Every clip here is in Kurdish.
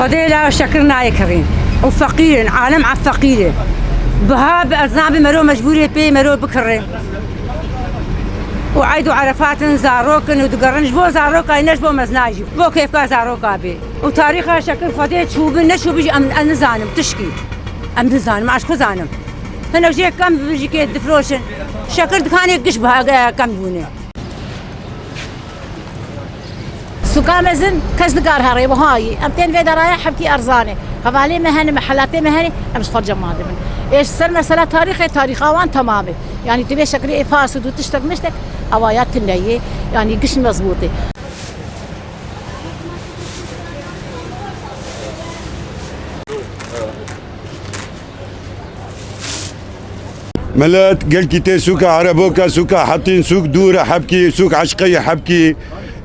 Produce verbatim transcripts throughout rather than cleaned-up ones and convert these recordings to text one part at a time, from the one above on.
Xwedê la şekir nayê kirîn. Û feqîr in, alem a feqîr e. Biha bi erzan bi mero mecbûrê pê mero bikirê. Û eyd û erefat in, zarok in û digerin ji bo zaroka, ne ji bo mezinayî jî. Bo kêfka zaroka bê. Û tarîxa şekir Xwedê çûbin, neçûbin jî em, em nizanim tişkî. Em nizanim, ez ku zanim. Hinek jê kem bibin jî kê difroşin. Şekir dikanê giş biha, e, kem bûne. Sûka mezin kes nikar herê, wiha yî. Em tên vê deraya hebkî erzan e. Hevalê me hene, mehelatê me hene, em ji xwe cema dibin. Ê ji ser mesela tarîxê, tarîxa wan temam e. Yanî tu vê şekilê ê fas û du tiştek miştek, ewa ya tune ye. Yanî giş mezbût e. Milet gelkî tê sûka Ereboka, sûka Hetîn, sûk dûr e Hebkî, sûk Eşqeyê Hebkî.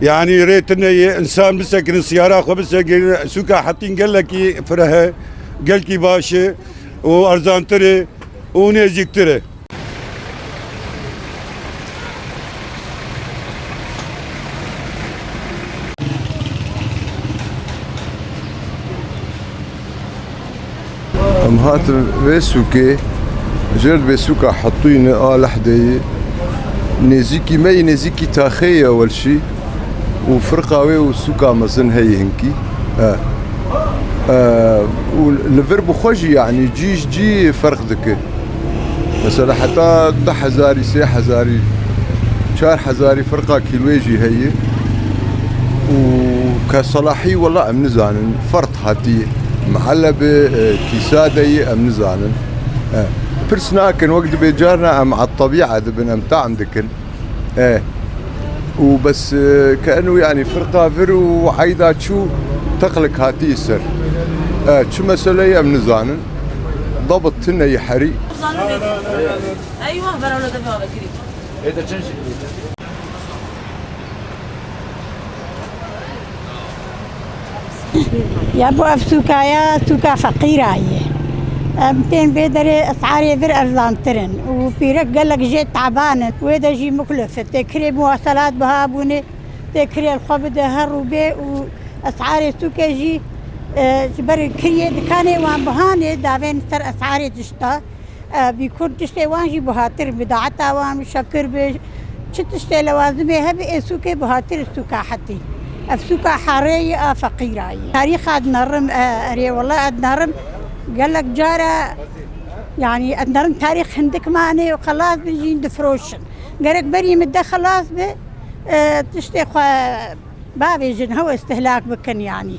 Yanî rê tune yê, însan bisekirin, siyara xwe bisekirin, sûka Hetîn gelekî fireh e, gelkî baş e û erzantir e û nêzîktir e. Em hatin vê sûkê, jêr dibê sûka Hetûyne a Lehdeyê. Nêzîkî me yî, nêzîkî taxê ye welşî û firqa wê û sûka mezin heye hinkî. E. E, û li vir bi xwe jî, yanî cî ji cî ferq dike. Mesela heta du hezarî, sê hezarî, çar hezarî firqa kîlwê jî heye. Û ke selahî wela em nizanin. Fert hatî, mehele bi, e, kîsa de yî em nizanin. E, pirs nakin, wek dibê carna em a tebîa dibin, em tam dikin. E, û bes, e, ke eno, yanî firqa vir û eyda çû teqlik hatî ser. E, çi meseleyê em nizanin. Dabit tune yî herî. Eyvah, ben öyle deme abi, gireyim. Ya bo ev sûka ya, sûka feqîra ye. Em tên vê derê esarê vir erzantir in û pîrek gelek jê taban in. Wê de jî muxlif e. Têkirê muwaselat biha bûne, têkirê li xwe bide her rû bê û esarê sûkê jî, e, ji ber kiriyê dikanê wan bihanê davên ser esarê tişta. E, bîkûn tiştê wan jî buhatir, bidaeta wan, şekir bi, çi tiştê lewazimê hebe, ê sûkê buhatir sûka hetî. Ev sûka herê yî a feqîra yî. Tarîxa dinerim, e, erê wela ez dinerim, gelek cara, yanî ez dinerim tarîx hindik mane û xelas bin jîn difroşin. Gerek berî min de xelas bi, e, tiştê xwe bavêjin, hew istihlak bikin yanî.